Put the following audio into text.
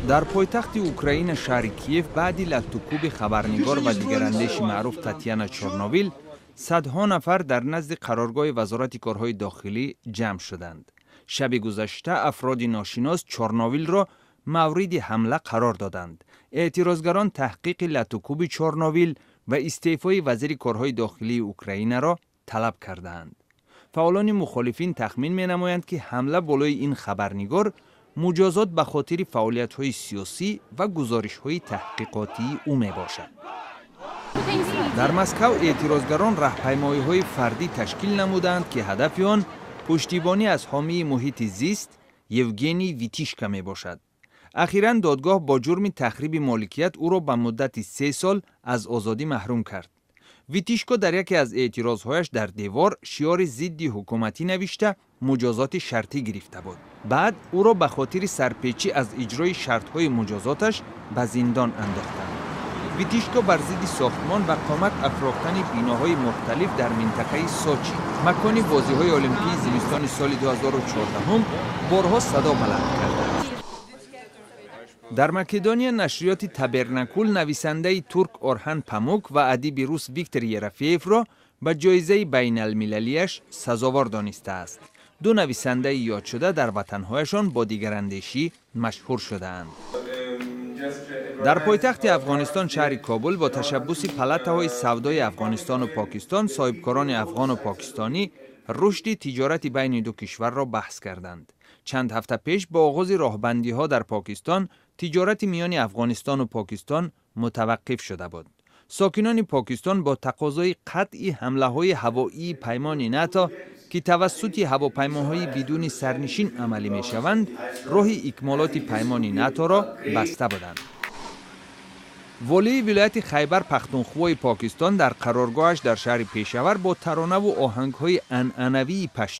Дар пойтахти Украина, шаҳри Киев, баъди латтукӯби хабарнигор ва дигарандеши маъруф Татьяна Чорновил, садҳо нафар дар назди қароргоҳи Вазорати корҳои дохилӣ ҷамъ шуданд. Шаби гузашта афроди ношинос Чорновилро мавриди ҳамла қарор доданд. Эътирозгарон таҳқиқи латтукӯби Чорновил ва истеъфои вазири корҳои дохилии Украинаро талаб кардаанд. Фаъолони мухолифин тахмин менамоянд, ки ҳамла болои ин хабарнигор муҷозот ба хотири фаъолиятҳои сиёсӣ ва гузоришҳои таҳқиқотии ӯ мебошад. Дар Москав эътирозгарон раҳпаймоиҳои фардӣ ташкил намуданд, ки ҳадафи он пуштибонӣ аз ҳомии муҳити зист Евгений Витишка мебошад. Ахиран додгоҳ бо ҷурми тахриби моликият ӯро ба муддати 3 сол аз озодӣ маҳрум кард. Витишко дар яке аз эътирозҳояш дар девор шиори зидди ҳукуматӣ навишта, муҷозоти шартӣ гирифта буд. Баъд ӯро ба хотири сарпечӣ аз иҷрои шартҳои муҷозоташ ба зиндон андохтанд. Витишко бар зидди сохтмон ва қомат афрохтани биноҳои мухталиф дар минтақаи Сочи, макони бозиҳои олимпии зимистони соли 2014, борҳо садо баланд кардааст. Дар Македония нашриёти Табернакул нависандаи турк Орҳан Памук ва адиби рус Виктор Ерофеевро ба ҷоизаи байналмилалиаш сазовор донистааст. Ду нависандаи ёдшуда дар ватанҳояшон бо дигарандешӣ машҳур шудаанд. Дар пойтахти Афғонистон, шаҳри Кобул, бо ташаббуси палатаҳои савдои Афғонистону Покистон, соҳибкорони афғону покистонӣ рушди тиҷорати байни ду кишварро баҳс карданд. Чанд ҳафта пеш бо оғози роҳбандиҳо дар Покистон тиҷорати миёни Афғонистону Покистон мутаваққиф шуда буд. Сокинони Покистон бо тақозои қатъи ҳамлаҳои ҳавоии паймони НАТО, ки тавассути ҳавопаймоҳои бидуни сарнишин амалӣ мешаванд, роҳи икмолоти паймони НАТОро баста буданд. Волии вилояти Хайбар Пахтунхвои Покистон дар қароргоҳаш дар шаҳри Пешавар бо таронаву оҳангҳои анъанавии пашту